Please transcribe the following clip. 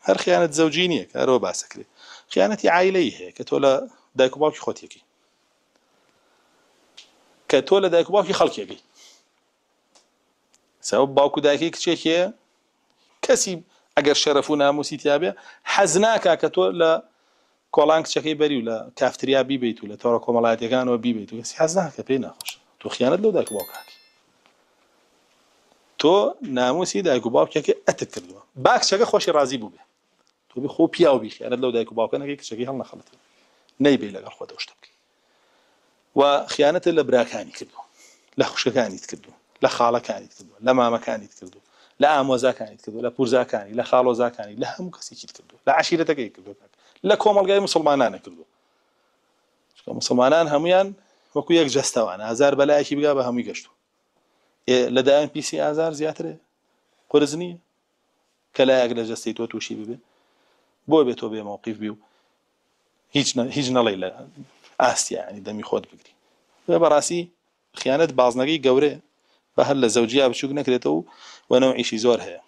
هەر خیانەت زەوجی نییە کە هەرەوە باسەکرێ خیانەتی عایلەی هەیە کە تۆ لە دایک و باوکی خۆتیەکەی کە تۆ لە دایک و باوکی خەڵکیەکەی سەوە باوک و دایکی کچێکێ کەسی ئەگەر شەرەف و ناموسی تیاابێ حەز ناکا کە تۆ لە کۆڵان کچەکەی بەری و لە کافتریا بیبیت و لە تۆڕە کۆمەڵایەتەکانەوە بیبیت و کەسی حەز ناکە پێی ناخۆش تۆ خیانەت لەو دایک و باوکاکی تۆ ناموسی دایک و باوکێکی ئەتک کردووە با کچەکە خۆشی ڕازی بوو بێ تۆ بی خۆ پیاو بی خیانەت لەو دایک و باوکە نەکەی کچەکەی هەڵنەخەڵەتی نەیبەی لەگەڵ خۆت ئەو شتە بکەی و خیانەتت لە براکانی کردووە لە خوشکەکانیت کردووە لە خاڵەکانیت کردووە لە مامەکانیت کردووە لە ئامۆزاکانیت کردووە لە پورزاکانی لە خاڵۆزاکانی لە هەموو کەسێکیت کردووە لە عەشیرەتەکەی کردووە لە کۆمەڵگای مسلمانانە کردووە چونکە مسلمانان هەمویان وەکو یەک جەستەوان ئازار بەلایەکی بگا بە هەمووی گەشتوو لە دایان پیسی ئازار زیاترێ قرس نییە کە لایەک لە جەستەی تۆ تووشی ببێ بۆ بێ تۆ بێ مەوقیف بی و هیچ هیچ نەڵێی لە ئاستی یانی دەمی خۆت بگری بەڕاستی خیانەت بازنەکەی گەورەیە بە هەر لە زەوجیا بچووک نەکرێتەوە و نەوعیشی زۆر هەیە.